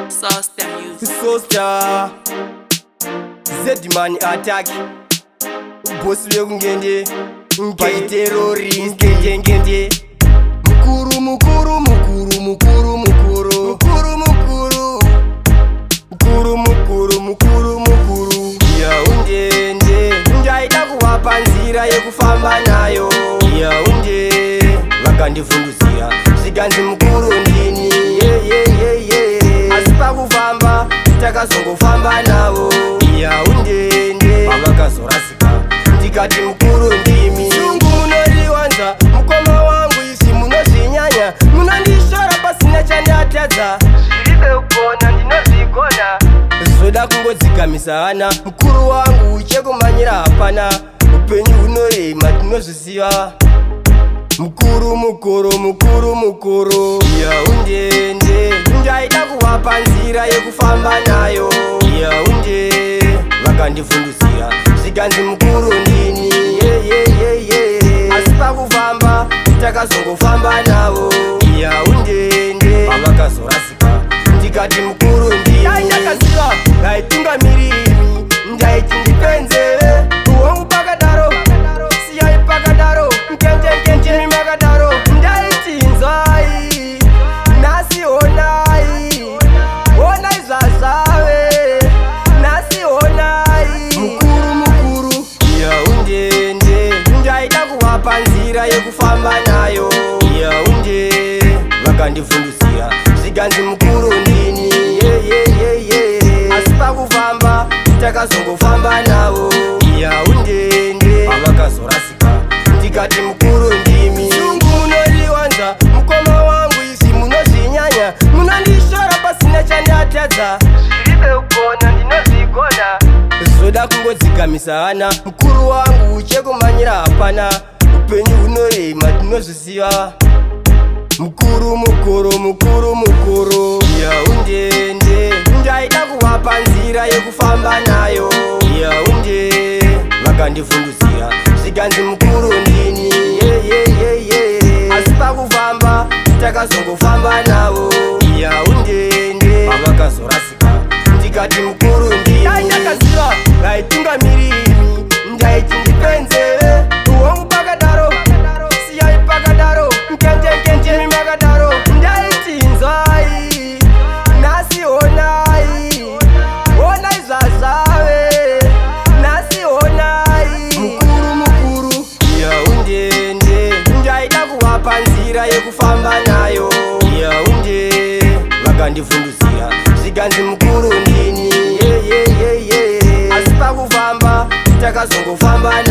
Sauce the music. Sosta Zedman attack. Boss vekungende pachiterrorist ngende. Mukuru, mukuru, mukuru, mukuru, mukuru, mukuru, mukuru, mukuru, mukuru, mukuru, mukuru. Yaundende ndaida kuvapa nzira yekufamba nayo. Yaunde vakandivhundudzira, zvikanzi mukuru ndini. Yeyeyeye, asi pakufamba takazongofamba navo. Yaundende pavakazorasika, ndikati mukuru ndimi. Dzungu munoriwanza, mukoma wangu, isi munozvinyanya. Munondishora pasina chandatadza. Zviribe kugona ndinozvigona, zvoda kungodzikamisa hana. Mukuru wangu, chekumanyira hapana. Upenyu hunorema, tinozviziva. Mukuru, mukuru, mukuru, mukuru. Yaundende ndaida kuvapa nzira yekufamba nayo. Yaunde vakandivhundudzira, zvikanzi mukuru ndini. Yeyeyeye, asi pakufamba takazongofamba navo. Yaundende pavakazorasika, ndikati mukuru ndini. Ndakaziva ngaitungamirimi, ndaiti ndipenzeve uhongu pakadaro. Siyai pakadaro, nkenjenkenjemi makadaro. Ndaiti nzwai, nhasi honai, honai zvazvave nhasi, honai. Mukuru, mukuru. Yaundende ndaida kuvapa nzira yekufamba nayo. Yaunde vakandivhundudzira, zvikanzi mukuru ndini. Yeyeyeye, asi pakufamba takazongofamba navo. Yaundende pavakazorasika, ndikati mukuru ndimi. Dzungu munoriwanza, mukoma wangu, isi munozvinyanya. Munondishora pasina chandatadza. Zviribe kugona ndinozvigona, zvoda kungodzikamisa hana. Mukuru wangu, chekumanyira hapana. Upenyu hunorema, tinozviziva. Mukuru, mukuru, mukuru, mukuru. Yaundende ndaida kuvapa nzira yekufamba nayo. Yaunde vakandivhundudzira, zvikanzi mukuru ndini. Yeyeyeye, asi pakufamba takazongofamba navo. Yaundende pavakazorasika, ndikati mukuru ndini. Ndakaziva ngaitungamirimi, ndaiti ndipenzeve uhongu pakadaro. Siyai pakadaro, nkenjenkenjemi makadaro. Ndaiti nzwai, nhasi honai, honai zvazvave nhasi, honai. Mukuru, mukuru. Yaundende ndaida kuvapa nzira yekufamba nayo. Yaunde vakandivhundudzira, zvikanzi mukuru ndini. Yeyeyeye, asi pakufamba takazongofamba.